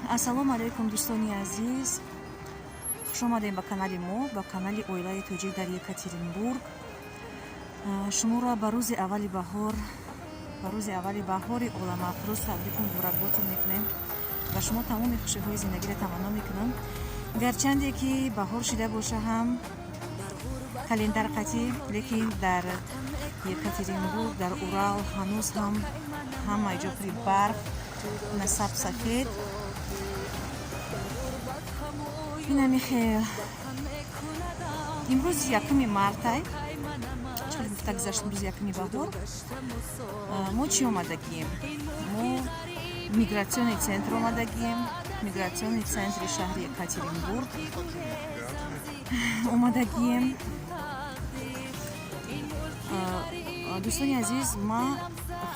Ассалому алайкум, дӯстони азиз, хуш омадем ба канали мо, ба канали оилаи тоҷик дар Екатеринбург. Шуморо ба рӯзи аввали баҳор, ба рӯзи аввали баҳори оламафрӯз табрику муборакботон мекунем. Ба шумо тамоми хушиҳои зиндагиро таманно мекунам. Гарчанде ки баҳор шида боша ҳам календар қатӣ, лекин дар Екатеринбург, дар Урал ҳанӯз ҳам ҳама ҷо пури барф, насаб сафед. Инами хел. Имрӯз якуми мартай, чӣ гуфта гузашт, имрӯз якуми баҳор. Мо чӣ омадагием? Мо миграционный центр омадагием, миграционный центри шаҳри Екатеринбург омадагием. Дӯстони азиз, ман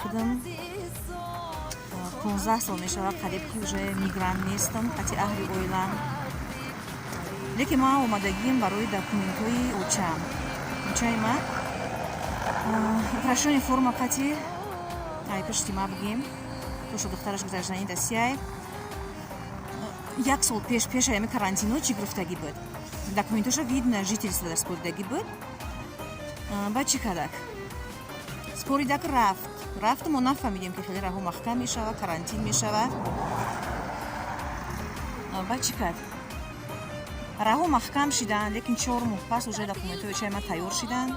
худам 15 сол мешавад қариб ки уже мигрант нестам қати аҳли оилам, лекин ман омадагием барои документҳои очам. Очаи ман упрощённый форма қати ай пишти ма бигем, тоша духтараш гражданин Россияй, як сол пеш, пеша ями карантино чӣ гирифтагӣ буд, документоша вид на жительство споридагӣ буд. Баъд чӣ кардак? Споридак, рафт. Рафту мо нафаҳмидем, ки хеле раҳо маҳкам мешава, карантин мешава. Баъд чӣ кард? Раҳо маҳкам шиданд, лекин 4 моҳ пас уже документҳои очаи ман тайёр шиданд.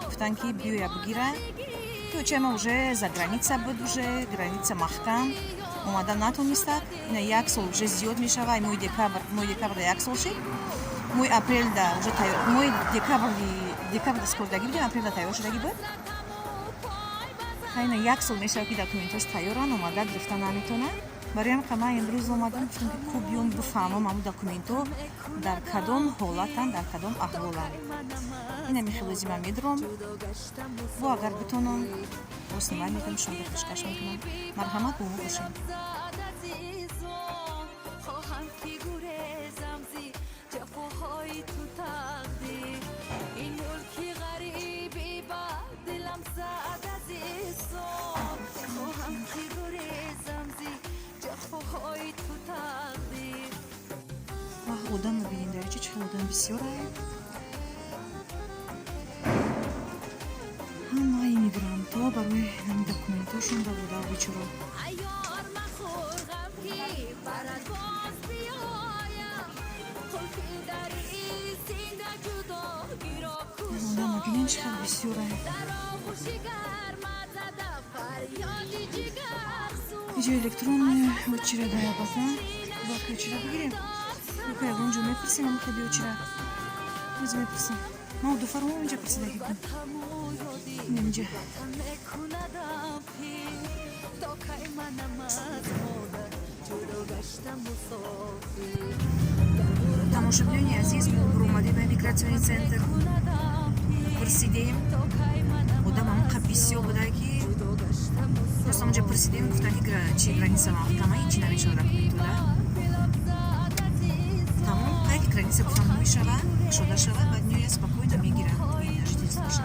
Гуфтанд, ки биёя бигира, ки очаи ман уже за граница буд, уже граница маҳкам, омада натонистак. Ина як сол уже зиёд мешава. Моҳи декабр, моҳи декабрда як сол шид, моҳи апрелда уже тайёр, моҳи декабри, декабрда споридагӣ будем, апрелда тайёр шудагӣ буд. Ина як сол мешавад, ки документҳош тайёранд, омада гирифта наметонад. Барои ҳам ман имрӯз омадам, гуфтам, ки ку биём, бифаҳмам, ҳамун документҳо дар кадом ҳолатанд, дар кадом аҳволанд. Инами хелози ман медурам бо, агар битонам, боз снимать мекунам, шуморо пешкаш мекунам. Марҳамат, бо мо бошед. Хоҳам ки гурезам зи ҷафоҳои ту тақдир, ин мулки ғарибӣ ба дилам зад азизон. Хоҳам ки гурезам зи ҷафоҳои ту тақдир. Вах, одам мебинем дар чӣ хел одам бисёрае. Ҳамаи мигрантҳо барои ҳами документҳошон давода, бечоро. Аёр, махӯр ғам, ки барад боз биёям, қулфи дари зинда ҷудогиро Одам мебинем, чӣ хел бисёрае. Дар оғӯши гармат зада фарёди ҷигарсӯз. Иҷо электронный очередь даябата бака очередь бигирем. Ёка ягон ҷо мепурсем, ам хеби очередь оз мепурсем. Ма дуфармо инҷа пурсидаги кун, инҷа. Мекунадам пир, то кай манам аз модар ҷудо гашта мусофир? Тамошобинони азиз, мо буромадем ба миграционный центр, пурсидем. Одам ҳамқа бисёр буда, ки просто онҷа пурсидем, гуфтанд, ки чи граница маҳкама, ҳичи намешавад документода. Тамом, кай ки граница, гуфтам, мешава, кушода шава, баъд меояд, спокойно мегиранд вид на жительствоша.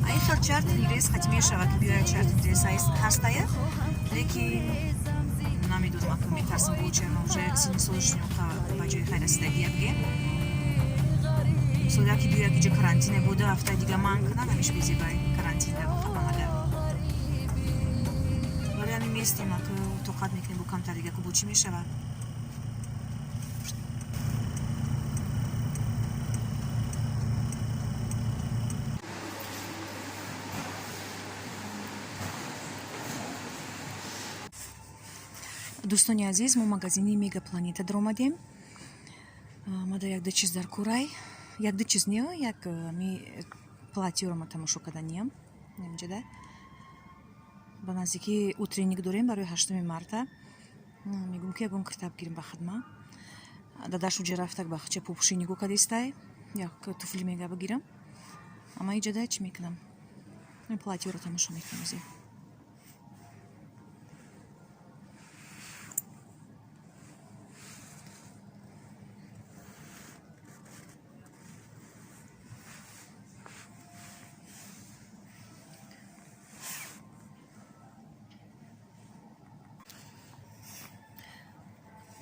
Ай хел чартерный рейс хати мешава, ки биёяд, чартерный рейс ҳастая, лекин намедонам, ака метарсам, бочама уже синни солаш ба ҷои хай расидагия бигем. Сода ки биёяд, ки ҷо карантине буда, ҳафтаи дига ман кунам, ҳамиш безебай карантин да бахабам агар. Вале ҳамин местем, ака тоқат мекунем, бо камтар дига ку бо чӣ мешавад. Дӯстони азиз, мо магазини Мегапланета даромадем. Мада якду чиз дар курай, якду чиз не, як ми платьёро ма тамошо карданиям инҷада. Ба наздикӣ утренник дорем барои 8-уми марта. Мегӯм, ки ягон китаб гирем ба хидма. Дадаш уҷа рафтак, ба хча пупуши нигоҳ кадистай, як туфли мега бигирам. Ама иҷада чӣ мекунам? Платьёро тамошо мекунам озе.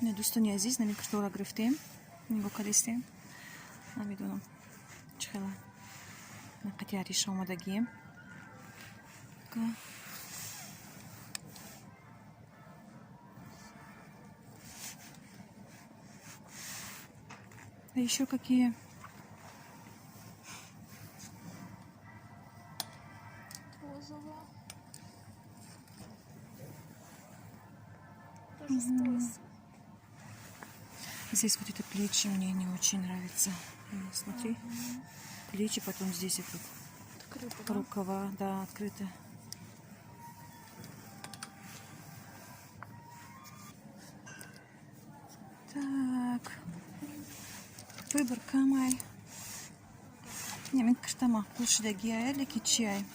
Не, дӯстони азиз, нами куртаро гирифтем, нигоҳ кардистем. Намедонам, чӣ хела нақати Ариша омадагием. Ка. А еще какие? Розовая. Тоже с поясом. Здесь вот это плечи мне не очень нравится. Смотри. Плечи, потом здесь этот Открыто, да? рукава, да, открыты. Так. Выбор камай. Неми кирта маъқул шудагиай, леки чиай?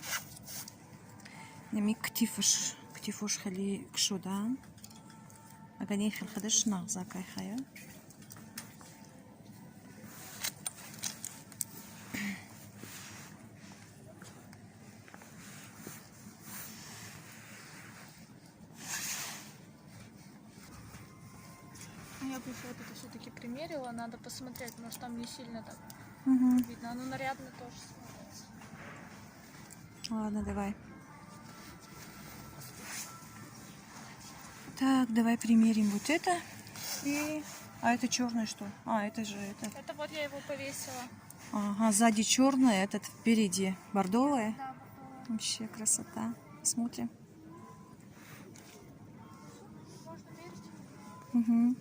Неми китифош хеле кушодаанд. Агар не хел хадаш нағзакай хая. Ну, я бы еще вот это все-таки примерила, надо посмотреть, может, там не сильно так видно. Оно нарядно тоже смотрится. Ладно, давай. Так, давай примерим вот это. И... А это черное что? А, это же это. Это вот я его повесила. Ага, сзади черное, этот впереди бордовое. Да, бордовое. Вообще красота. Смотрим. Можно мерить? Угу.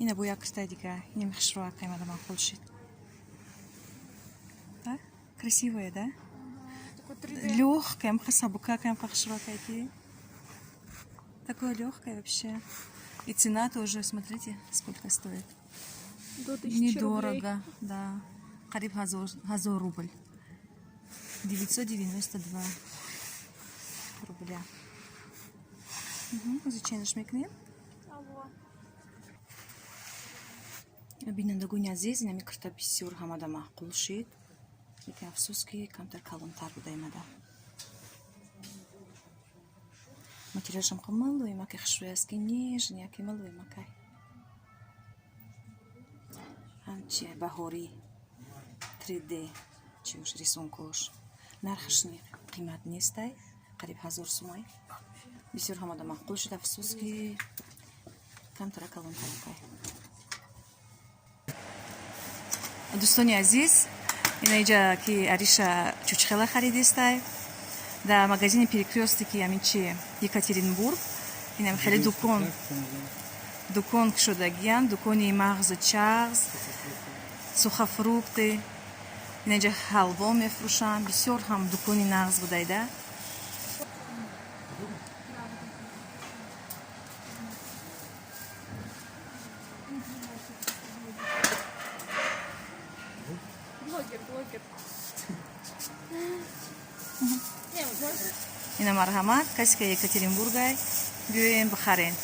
Ина бо як куртай дига. Инам хушрӯакай мада маъқул шид. Да? Красивая, да? Такой 3D. Легкая, мха сабукакая, мха хушрӯакай ки. Такое легкое вообще. И цена тоже, смотрите, сколько стоит. До 1000 рублей. Недорого, да. Қариб 1000 рубль. 992 рубля. Угу. Зачем мекунем? Алло. Бинандагони азиз, инами кирта бисёр ҳамада маъқул шид. Лекин афсӯс, ки камтар калонтар буда имада. Материалшам малӯемаки хушрӯй аст, ки нежный, яке малӯемакай. Ҳамчи баҳорӣ 3D чиош рисункош. Нархаш қимат нестай, қариб 1000 сумай. Бисёр ҳамада маъқул шуд, афсӯс, ки камтара калонтаракай. Дӯстони азиз, ина иҷа ки Ариша чучхела харидистай дар магазини Перекрёсток, ки ҳамин чи Екатеринбург, инам хеле дукон кушодагиянд, дукони мағзу чағз, сухофрукты, ина иҷа ҳалво мефурӯшанд. Бисёр ҳам дукони нағз будайда. Блогер, блогер. Не, вот можно. Ина марҳамат, касе ки Екатеринбургай, биёем, бихарен.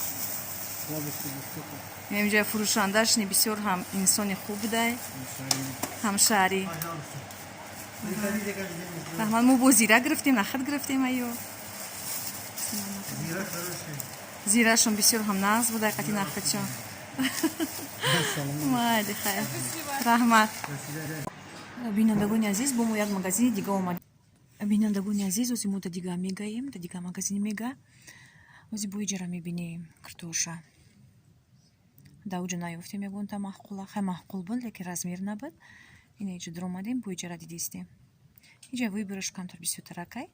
Инҷа фурӯшандаш ни бисёр ҳам инсони хуб будай, ҳамшаҳрӣ. Раҳмат, мо бо зира гирифтем, нахад гирифтем аю. Зирашон бисёр ҳам нағз будай, қати нахадшон. Майли, хайр. Раҳмат. Бинандагони азиз, бо мо як магазини дига омад. Бинандагони азиз, ози мо да дига мегаем, да дига магазини мега. Ози бо иҷара мебинем киртоша. Да уҷа наёфтем ягонта маъқула. Хай, маъқул буд, лекин размер набуд. Ина иҷа дуромадем, бо иҷара дидистем. Иҷа выбораш камтар бисёртаракай.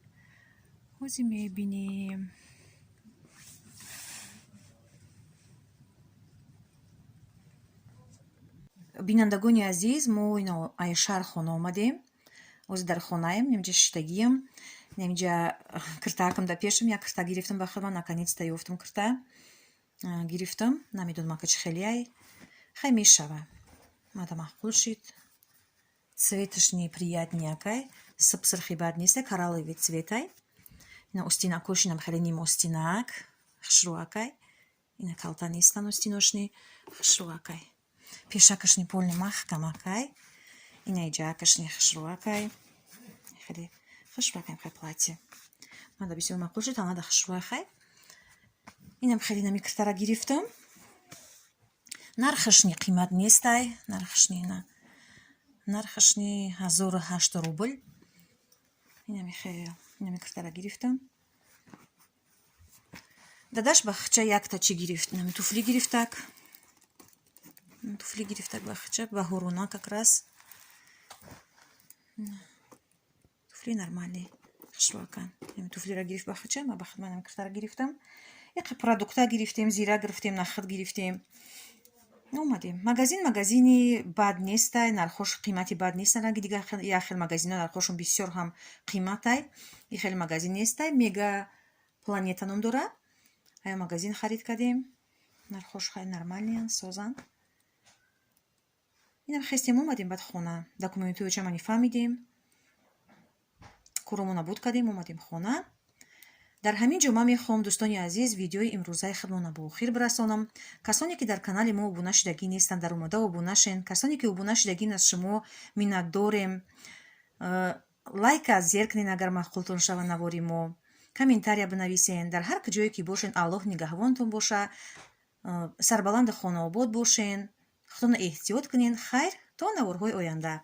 Ози мебинем. Бинандагони азиз, мо ино ай шаҳр хона омадем. Ози дар хонаем, нимҷа шиштагиям. Нимҷа киртаакам да пешам, як кирта гирифтам ба худман, наконец-то ёфтам кирта. Гирифтам, намедонам, ака чӣ хелеай. Хай, мешава. Мада маъқул шид. Цветаш неприятный акай, сып сирхи бад неста, коралловый цветай. Ина остинакош инам хеле ним остинак, хушрӯакай. Ина калта нестан остиношни, хушрӯакай. Пешакашни полный маҳкамакай. Ина иҷаакашни хушрӯакай. Хеле хушрӯакай хай платье. Мада бисёр маъқул шуд, анада хушрӯакай. Инам хеле нами киртара гирифтам. Нархашни қимат нестай, нархашни на нархашни 1008 рубл. Инами хел, инами киртара гирифтам. Дадаш бахча якта чӣ гирифт? Инами туфли гирифтак, туфли гирифтак бахча, баҳоруна как раз. Туфли нормальный, хушрӯакан. Инами туфлиро гирифт бахча, ма ба худман киртара гирифтам. Яке продукта гирифтем, зира гирифтем, нахӯд гирифтем, омадем. Магазин магазини бад нестай, нархош қимати бад нестан. Ранги дигар як хел магазино нархошон бисёр ҳам қиматай, и хеле магазин нестай. «Мега Планета» ном дора. Ая магазин харид кардем, нархош хеле нормальныян, созанд. Инам хестем, омадем, баъд хона документҳои чамани фаҳмидем, коромона буд кардем, омадем хона. Дар ҳамин ҷо ман мехоҳам, дӯстони азиз, видеои имрӯзаи худмона ба охир бирасонам. Касоне ки дар канали мо обуна шудагӣ нестанд, дар омода обуна шен. Касоне ки обуна шудагин, аз шумо миннатдорем. Лайка зер кунен, агар маъқултон шава навори мо, комментария бинависен. Дар ҳар ҷое ки бошен, Аллоҳ нигаҳбонтон боша, сарбаланду хонаобод бошен, худтонро эҳтиёт кунен. Хайр, то наворҳои оянда.